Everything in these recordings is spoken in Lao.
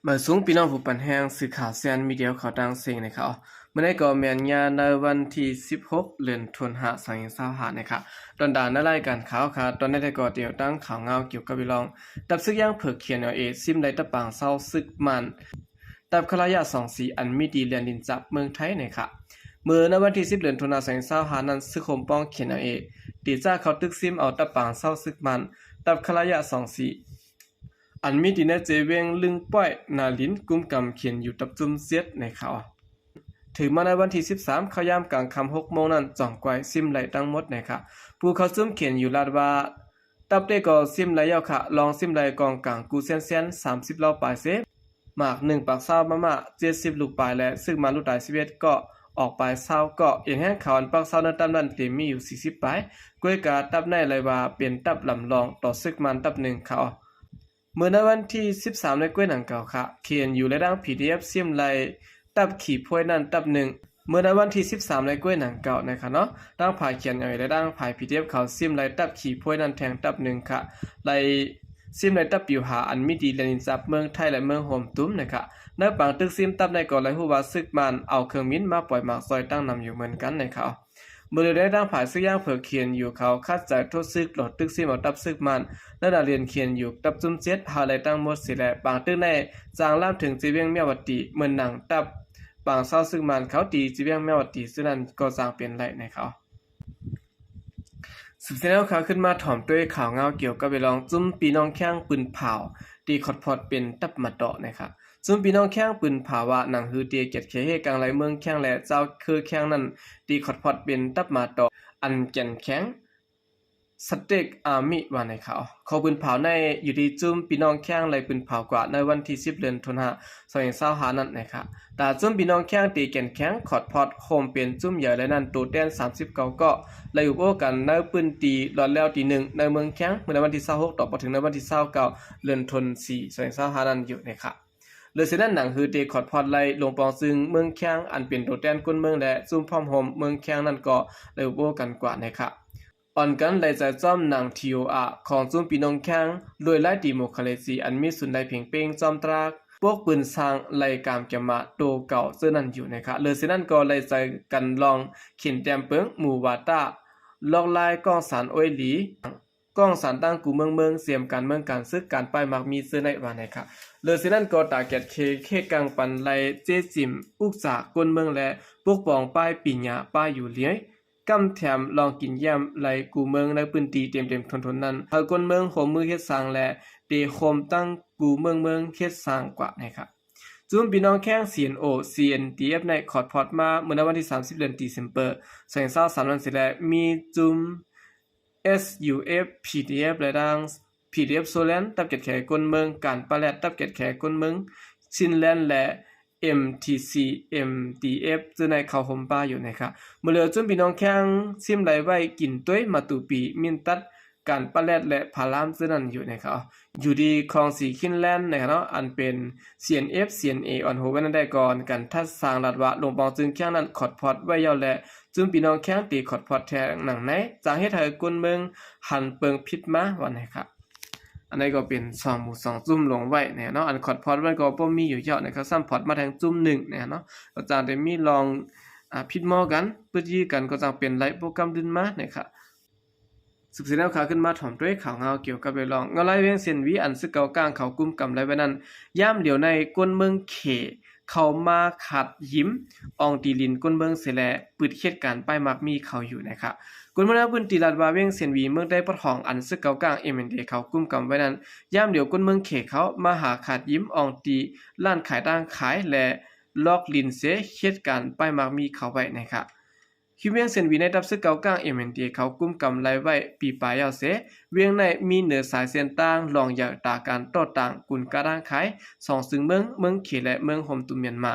ມາສູງພີ່ນ້ອງຜູ້ປັນແຮງ ສື່ຂ່າວແຊນມີເດຍເຂົ້າຕັ້ງເສັງນະຄະ. ມື້ນີ້ກໍແມ່ນຍາມໃນວັນທີສິບຫົກ ເດືອນຕຸລາ ສອງພັນຊາວຫ້ານະຄະ. ຕອນດານໃນລາຍການຂ່າວຄະ ຕອນນີ້ໄດ້ກໍຕຽວຕັ້ງຂ່າວງາວກ່ຽວກັບເລື່ອງ ຕັບຊຶກຢ່າງເຜິກ ເຄເອັນແອລເອ ຊິມໄລ່ຕັບປາງເຊົາຊຶກມ້ານ ຕັບຄະລາຍະສອງສີ່ ອັນມີທີ່ແລ່ນດິນຈາກເມືອງໄທນະຄະ. ເມື່ອໃນວັນທີສິບ ເດືອນຕຸລາ ສອງພັນຊາວຫ້ານັ້ນ ຊຶກໂຮມປ້ອງ ເຄເອັນແອລເອ ໄດ້ຈະເຂົ້າຕຶກຊິມເອົາຕັບປາງເຊົາຊຶກມ້ານ ຕັບຄະລາຍະສອງສີ່ ອັນມີທີ່ໃນເຈວຽງລຶງປ້ອຍ ນາລິນ ກຸມກຳເຂນຢູ່ຕັບຈຸ້ມເຈັດນະຄະ. ເຖິງມາໃນວັນທີສິບສາມ ເຂົ້າຍາມກາງຄ່ຳຫົກໂມງນັ້ນ ຈອງກວາຍຊິມໄລ່ທັງໝົດນະຄະ. ຜູ້ເຂົ້າຊຸມເຂນຢູ່ລາດວ່າ ຕັບເຕກໍຊິມໄລ່ແລ້ວຄະ, ລອງຊິມໄລ່ກອງກາງກູແຊນແຊນ ສາມສິບລາວປາຍເສ, ໝາກໜຶ່ງປາກຊາວ ມາມ່າເຈັດສິບລູກປາຍ ແລະ ຊຶກມ້ານລູກຕາຍສິບເອັດເກາະ, ອອກປາຍຊາວເກາະ. ເອັນແຮງຂາວອັນປັກເຊົາໃນຕັບນັ້ນເຕັມມີຢູ່ສີ່ສິບປາຍ, ກວຍກາຕັບໃນໄລ່ວ່າເປັນຕັບລຳລອງຕໍ່ຊຶກມ້ານຕັບໜຶ່ງເຂົ້າ. ເມື່ອໃນວັນທີສິບສາມ ໃນກວຍໜັງເກົ່າຄະ, ເຄເອັນຢູ ແລະ ທາງ ພີດີເອັຟ ຊິມໄລ່ ຕັບຂີ້ພວຍນັ້ນຕັບໜຶ່ງ. ເມື່ອໃນວັນທີສິບສາມ ໃນກວຍໜັງເກົ່ານະຄະເນາະ, ທາງຝ່າຍ ເຄເອັນແອລເອ ແລະ ທາງຝ່າຍ ພີດີເອັຟ ເຂົາຊິມໄລ່ຕັບຂີ້ພວຍນັ້ນແທງຕັບໜຶ່ງຄະ, ໄລ່ ຊິມໄລ່ຕັບປິວຫາ ອັນມີທີ່ແລ່ນດິນຈາກເມືອງໄທ ແລະ ເມືອງໂຮມຕຸມນະຄະ. ໃນປາງຕຶກຊິມຕັບໃນກໍໄດ້ຮູ້ວ່າຊຶກມ້ານເອົາເຄື່ອງບິນມາປ່ອຍໝາກຊ່ອຍຕັ້ງນຳຢູ່ເໝືອນກັນນະຄະ. ເມື່ອໃນທາງຝ່າຍຊຶກຢ່າງເຜິກ ເຄເອັນຢູ ເຂົາຂັດໃຈໂທດຊຶກ ໂລດຕຶກຊິມເອົາຕັບຊຶກມ້ານ ໃນນາເລນ ເຄເອັນຢູ ຕັບຈຸ້ມເຈັດ ຫາໄລ່ທັງໝົດເສຍ ແລະ ປາງຕຶກໃນຈາງລາມເຖິງເຈວຽງແມວວັດຕີ ເໝືອນໜັງຕັບປາງເຊົາຊຶກມ້ານເຂົາທີ່ເຈວຽງແມວວັດຕີ ເຊັ່ນນັ້ນກໍຈາງເປັນໄລ່ນະຄະ. ສືບສຽນແນວຂ່າວຂຶ້ນມາ ຖອມດ້ວຍຂ່າວງາວກ່ຽວກັບເລື່ອງ ຈຸ້ມປີນ້ອງແຂ້ງປືນຜາວ ຕີຂອດພອດເປັນຕັບໝາເຕາະນະຄະ. ຈຸ້ມປີນ້ອງແຂ້ງປືນຜາວວ່າ ໜັງຮືເຕກຽດແຂເຮກາງໄລ່ເມືອງແຂ້ງ ແລະ ເຈົ້າເຄີແຂ້ງນັ້ນ ຕີຂອດພອດເປັນຕັບໝາເຕາະ ອັນແກ່ນແຂງ ສະເຕັກອາມິ ວ່າໃນຂ່າວ. ຂໍ້ປືນຜາວໃນຢູ່ທີ່ຈຸ້ມປີນ້ອງແຂ້ງໄລ່ປືນຜາວກວ່າໃນວັນທີສິບ ເດືອນຕຸລາ ສອງພັນຊາວຫ້ານັ້ນນະຄະ. ຕາຈຸ້ມປີນ້ອງແຂ້ງຕີແກ່ນແຂງຂອດພອດໂຮມເປັນຈຸ້ມໃຫຍ່ ແລະ ນັ້ນໂຕແທນສາມສິບເກົ້າເກາະ ໄລ່ອຸບໂອ້ກັນໃນພື້ນທີ່ລອດແລ້ວຕີໜຶ່ງໃນເມືອງແຂ້ງ ເມື່ອໃນວັນທີຊາວຫົກ ຕໍ່ມາເຖິງໃນວັນທີຊາວເກົ້າ ເດືອນຕຸລາ ສອງພັນຊາວຫ້ານັ້ນຢູ່ນະຄະ. ເລີຍເສຍນັ້ນ ໜັງຮືເຕກອດພອດໄລ່ລົງປອງຊຶງເມືອງແຂ້ງ ອັນເປັນໂຕແທນຄົນເມືອງ ແລະ ຊຸມພ້ອມໂຮມເມືອງແຂ້ງນັ້ນກໍໄດ້ອຸບໂອ້ກັນກວ່ານະຄະ. ອ່ອນກັນໄດ້ໃຈຈ້ອມໜັງ ທີໂອອາ ຂອງຈຸ້ມປີນ້ອງແຂ້ງ ໂດຍລາຍຕີໂມຄາເລຊີ ອັນມີສູນໄດ້ເພງເປັງ ຈອມຕາ ປົກປືນຊ້າງ ໄລ່ກາມແກມມາ ໂຕເກົ່າເຊັ່ນນັ້ນຢູ່ນະຄະ. ເລີຍເສຍນັ້ນກໍໄດ້ໃຈກັນລອງເຂັນແຕ້ມເປິງ ໝູ່ວາຕາ ລອກລາຍກ້ອງສານໂອ້ຍຫຼີ ກ້ອງສານຕັ້ງກູເມືອງເມືອງ ສຽມການເມືອງການຊຶກ ການປ້າຍໝາກມີເຊັ່ນໃດວ່າໃນຄະ. ເລີຍເສຍນັ້ນກໍຕາແກດເຄເຄກາງປັນໄລ່ເຈ້ຈິມ ອຸກສາກົນເມືອງ ແລະ ປົກປ້ອງປ້າຍປີຍາປ້າຍຢູ່ເລີຍ ກຳແຖມລອງກິນຢ້ຽມໄລ່ກູເມືອງໃນພື້ນທີ່ເຕັມໆທົນໆນັ້ນ ໃຫ້ຄົນເມືອງໂຮມມືເຮັດສ້າງ ແລະ ເຕໂຮມຕັ້ງກູເມືອງເມືອງເຮັດສ້າງກວ່າໃນຄະ. ຈຸ້ມປີນ້ອງແຂ້ງ ຊີເອັນໂອ ຊີເອັນທີເອັຟ ໃນຂອດພອດມາເມື່ອໃນວັນທີສາມສິບ ເດືອນ December ສອງພັນຊາວສາມນັ້ນເສຍແລ້ວ ມີຈຸ້ມ ເອສຢູເອັຟ ພີດີເອັຟ ແລະ ທາງ ພີດີເອັຟ ໂຊແລນ ຕັບແກດແຂກົນເມືອງ ການປາແລດ ຕັບແກດແຂກົນເມືອງ ຊິນແລນ ແລະ ເອັມທີຊີ ເອັມທີເອັຟ ເຊິ່ງໄດ້ເຂົ້າໂຮມປ້າຢູ່ນະຄະ. ເມື່ອເຫຼືອຈຸ້ມປີນ້ອງແຂ້ງ ຊິມໄລ່ໄວ້ກິນຕົວຍ ມາຕູປີ ມິນຕັດ ການປາແລດ ແລະ ພາລາມເຊິ່ງນັ້ນຢູ່ນະຄະ. ຢູ່ທີ່ຄອງສີຄິນແລນນະຄະເນາະ ອັນເປັນ ຊີເອັນເອັຟ ຊີເອັນເອ ອອນໂຮໄວ້ນັ້ນໄດ້ກ່ອນ ການທັດສາງລັດວ່າ ລົງປອງຊຶງແຂ້ງນັ້ນຂອດພອດໄວ້ແລ້ວ ແລະ ຈຸ້ມປີນ້ອງແຂ້ງຕີຂອດພອດແທງໜັງໃນ ຈາກເຮັດໃຫ້ຄົນເມືອງຫັນເປິງຜິດມາວ່າໃນຄະ. ອັນນີ້ກໍເປັນສອງໝູ່ສອງຈຸ້ມລົງໄວ້ນະເນາະ ອັນຂອດພອດມັນກໍບໍ່ມີຢູ່ແລ້ວນະຄະ ຊ້ຳພອດມາແທງຈຸ້ມໜຶ່ງນະເນາະ ກໍຈາງໄດ້ມີລອງ ອາ ຜິດໝໍ້ກັນ ປຶດຢື້ກັນ ກໍຈາງເປັນໄລ່ໂປຣກຳດື່ມມານະຄະ. ສືບສຽນແນວຂ່າວຂຶ້ນມາ ຖອມດ້ວຍຂ່າວງາວກ່ຽວກັບເລື່ອງ ເງົາລາຍວຽງເຊນຫວີ ອັນຊຶກເກົ່າກ້າງເຂົາກຸມກຳໄດ້ໄວ້ນັ້ນ ຍາມດຽວໃນຄົນເມືອງເຂ ເຂົ້າມາຂາດຢິມ ອອງຕີລິນຄົນເມືອງເສຍແລ້ວ ປຶດເຂດການປ້າຍໝາກມີເຂົາຢູ່ນະຄະ. ຄົນເມືອງໃນພື້ນທີ່ລາດວ່າ ວຽງເຊນຫວີ ເມືອງໄດ້ປະທ້ອງ ອັນຊຶກເກົ່າກ້າງ ເອັມເອັນເອ ເຂົາກຸມກຳໄວ້ນັ້ນ ຍາມດຽວຄົນເມືອງເຂເຂົາມາຫາຂາດຢິມ ອອງຕີຮ້ານຂາຍຕ່າງຂາຍ ແລະ ລອກລິນເສຍ ເຂດການປ້າຍໝາກມີເຂົາໄວ້ນະຄະ. ຄິວວຽງເຊນຫວີ ໃນຕັບຊຶກເກົ່າກ້າງ ເອັມເອັນເອ ເຂົາກຸມກຳໄດ້ໄວ້ປີປາຍແລ້ວເສຍ ວຽງໃນມີເນີສາຍເສັ້ນທາງ ລອງໃຫຍ່ຕາການຕໍ່ຕາງກຸນກາດ້າງຂາຍ ສອງຊຶງເມືອງ ເມືອງເຂ ແລະ ເມືອງໂຮມຕຸມມຽນມາ.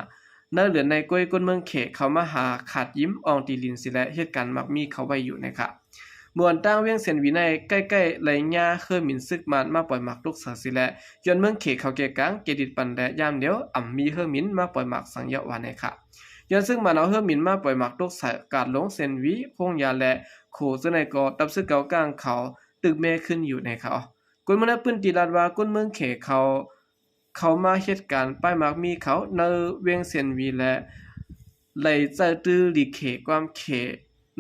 ໃນເດືອນໃນກວຍຄົນເມືອງເຂ ເຂົາມາຫາຂາດຢິມ ອອງຕີລິນເສຍແລ້ວ ເຮັດການໝາກມີເຂົາໄວ້ຢູ່ນະຄະ. ເມື່ອວັນຕ່າງວຽງເຊນຫວີໃນ ໃກ້ໆໄລຍາເຮີມິນຊຶກມານມາປ່ອຍໝາກຕົກໃສ່ເສຍແລ້ວ ຍ້ອນເມືອງເຂເຂົາແກ່ກາງ ເກດິດປັນແລະ ຍາມດຽວອຳມີເຮີມິນມາປ່ອຍໝາກສັງເຍາະວ່າໃນຄະ. ຍ້ອນຊຶກມານເອົາເຮີມິນມາປ່ອຍໝາກຕົກໃສ່ ກາດຫຼົງເຊນຫວີ ໂຮງຢາ ແລະ ໂຄເຊິ່ງໃນກໍຕັບຊຶກເກົ່າກ້າງເຂົາຕຶກແມ່ຂຶ້ນຢູ່ໃນຄະ. ຄົນເມືອງໃນພື້ນທີ່ລາດວ່າ ຄົນເມືອງເຂເຂົາ ເຂົ້າມາເຮັດການປ້າຍໝາກໝີ່ເຂົາໃນເວງເຊນວີ ແລະ ໄລ່ໃຊ້ຕື້ລີ້ເຂ ກວາມເຂ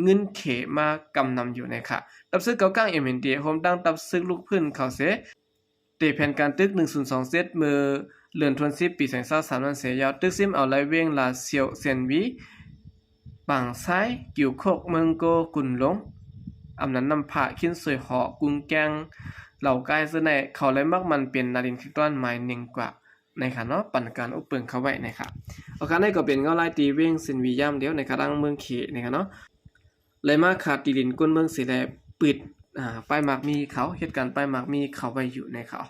ເງິນເຂມາກຳນຳຢູ່ນະຄະ. ຕັບຊຶກເກົາກາງ ເອັມເອັນທີ ຮ່ວມທັງຕັບຊຶກລຸກພື້ນເຂົາເສ ເຕະແຜນການຕຶກໜຶ່ງສູນສອງເຈັດ ເມື່ອເດືອນທວນສິບ ປີສອງພັນຊາວສາມນັ້ນເສຍຍອດ ຕຶກຊິມເອົາໄລ່ເວງລາຊຽວ ເຊນວີ ປາງຊາຍ ກິວໂຄກ ເມືອງໂກ ກຸນຫຼົງ ອຳນາດນ້ຳພາ ຄິນສວຍຫໍ ກຸງແກງ ເຫຼົ່າກາຍ ເຊິ່ງໄດ້ເຂົ້າໄລ່ໝາກໝັ່ນເປັນນາລິນຂັ້ນຕອນໝາຍໜຶ່ງກວ່ານະຄະເນາະ ປັນການອົບເປິງເຂົ້າໄວ້ນະຄະ. ໂອເຄ ອັນນີ້ກໍເປັນເງົາລາຍຕີເວງເຊນວີຍາມດຽວນະຄະ ທາງເມືອງເຂນະຄະເນາະ ໄລ່ມາຂາດຕີດິນກົ້ນເມືອງເສ ແລະ ປຶດ ອາ ປ້າຍໝາກໝີ່ເຂົາ ເຮັດການປ້າຍໝາກໝີ່ເຂົາໄວ້ຢູ່ນະຄະ.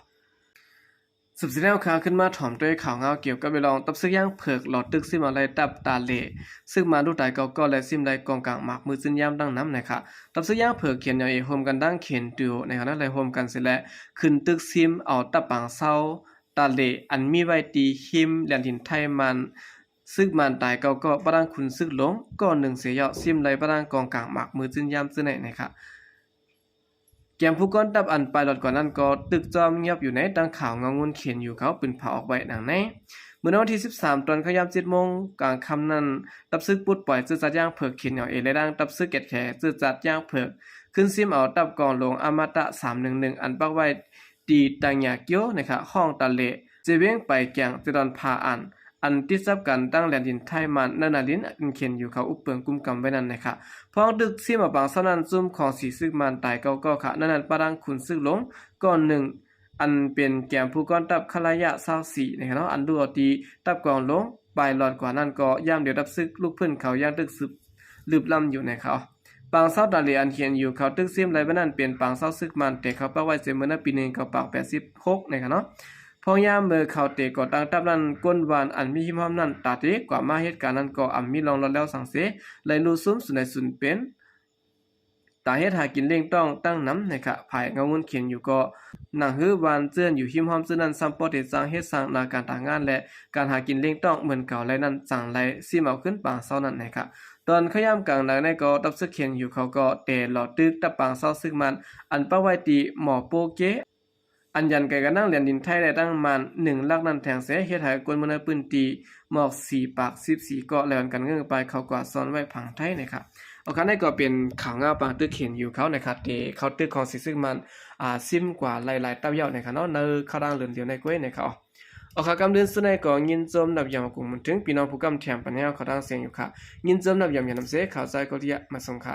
ສືບເສຍແລ້ວ ຂ້າຂຶ້ນມາຖອມດ້ວຍຂ່າວເງົາກ່ຽວກັບເລື່ອງ ຕັບຊຶກຢາງເຜິກ ລອດຕຶກຊິມເອົາໄລ່ຕັບຕາເລ ຊຶກມານດູຕາຍເກົ້າກໍ ແລະ ຊິມໄລ່ກອງກາງໝາກມືຈືນຍາມດັ່ງນຳນະຄະ. ຕັບຊຶກຢາງເຜິກ ເຂນເອັນເອ ຮ່ວມກັນດັ່ງເຂນຕູນະຄະ ໄດ້ຮ່ວມກັນເສ ແລະ ຂຶ້ນຕຶກຊິມເອົາຕັບປາງເຊົາ ຕາເລ ອັນມີໄວ້ທີ່ຮິມແດນດິນໄທ-ມານ ຊຶກມານຕາຍເກົ້າກໍ ປະທານຂຸນຊຶກຫຼົງກໍໜຶ່ງເສຍຍອດ ຊິມໄລ່ປະທານກອງກາງໝາກມືຈືນຍາມເຊິ່ງໄດ້ນະຄະ. ແກມຜູ້ກອນທັບອັນປາຍລອດກວ່ານັ້ນກໍຕຶກຈ້ອມງຽບຢູ່ໃນ ດັ່ງຂ່າວເງົາງຸ່ນເຂນຢູ່ເຂົາປືນພາອອກໄວ້ດັ່ງໃນ. ມື້ວັນທີສິບສາມ ຕອນເຂົ້າຍາມເຈັດໂມງກາງຄ່ຳນັ້ນ ຕັບຊຶກປຸດປ່ອຍຈື່ຈັດຢາງເຜິກ ເຂນເອັນເອ ແລະ ດັ່ງຕັບຊຶກແກດແຂຈື່ຈັດຢາງເຜິກ ຂຶ້ນຊິມເອົາຕັບກອງຫຼົງອາມາຕະສາມໜຶ່ງໜຶ່ງ ອັນປັກໄວ້ ຕີຕາງຍາກຽວນະຄະ ຫ້ອງຕາເລ ເຈວຽງໄປແກງ ເຈດອນພາອັນ ອັນຕິດຈັບກັນຕັ້ງແດນດິນໄທ-ມານ ນານາລິນ ອັນເຂນຢູ່ເຂົາອຸບເປິງກຸມກຳໄວ້ນັ້ນນະຄະ. ພ້ອມຕຶກຊິມເອົາປາງເຊົານັ້ນ ຊຸມຂອງສີຊຶກມານຕາຍເກົ້າກໍຂະ ນານັ້ນປະທານຂຸນຊຶກຫຼົງກໍໜຶ່ງ ອັນເປັນແກມຜູ້ກອນທັບຄະລາຍະຊາວສີ່ນະຄະເນາະ ອັນດູເອົາຕີຕັບກອງຫຼົງ ປາຍລອດກວ່ານັ້ນກໍຍາມດຽວ ຕັບຊຶກລຸກພື້ນເຂົາຍັງຕຶກສືບ ລຶບລ້ຳຢູ່ນະຄະ. ປາງເຊົາຕາເລ ອັນເຂນຢູ່ເຂົາຕຶກຊິມໄລ່ໄວ້ນັ້ນ ເປັນປາງເຊົາຊຶກມານ ແຕ່ເຂົາປັກໄວ້ເສຍເໝີນໃນປີໜຶ່ງເກົ້າແປດສິບຫົກນະຄະເນາະ. ພວກຍາມເມື່ອເຂົາເຕະກໍ່ຕັ້ງທັບນັ້ນ ກົ້ນວານອັນມີຮິມຮ່ອມນັ້ນ ຕາເຕກວ່າມາເຫດການນັ້ນກໍອຳມີຮ່ອງລອຍແລ້ວສັງເສ ໄລ່ລຸຊຸມສູນໃດສູນເປັນ ຕາເຮັດຫາກິນລ້ຽງຕ້ອງຕັ້ງນຳນະຄະ. ຝ່າຍເງົາງຸ່ນເຂນຢູ່ກໍ ໜັງຮືວານເຈື່ອນຢູ່ຮິມຮ່ອມເຊິ່ງນັ້ນ ຊ້ຳປໍເຕະຈ້າງເຮັດສ້າງໜ້າການຕາງງານ ແລະ ການຫາກິນລ້ຽງຕ້ອງເໝືອນເກົ່າໄລນັ້ນ ຈັ່ງໄລ່ຊິມເອົາຄືນປາງເຊົານັ້ນນະຄະ. ຕອນເຂົ້າຍາມກາງນາງໃນກໍ ຕັບຊຶກເຂນຢູ່ເຂົາກໍແຕ່ຫຼໍ່ຕຶກຕັບປາງເຊົາຊຶກມານ ອັນປັກໄວ້ທີ່ໝໍໂປເກ ອັນຢັນໄກກັນທັງແດນດິນໄທ ແລະ ທັງມານໜຶ່ງຫຼັກນັ້ນແທງເສ ເຮັດໃຫ້ຄົນເມືອງໃນພື້ນທີ່ໝອກສີ່ປາກສິບສີ່ກໍ ແລະ ກັນເງີ້ຍປາຍເຂົ້າກວ່າຊອນໄວ້ຝັ່ງໄທນະຄະ. ໂອເຄ ອັນນີ້ກໍເປັນຂ່າວເງົາປາງຕຶກເຂນຢູ່ເຂົານະຄະ ທີ່ເຂົາຕຶກຂອງສີຊຶກມານ ອາ ຊິມກວ່າຫຼາຍໆຕັບເຍົານະຄະເນາະ ໃນຄາວດາງເດືອນດຽວໃນກ້ວຍນະຄະ. ໂອເຄ ກຳເດີນສຸດໃນກໍຍິນຊົມນັບຢາມຂອບຄຸນເຖິງພີ່ນ້ອງຜູ້ກຳແຖມປັນແນວເຂົ້າທາງສຽງຢູ່ຄະ. ຍິນຊົມນັບຢາມຢານຳເສ ຂ່າວໃຈກໍເລຍມາສົ່ງຄະ.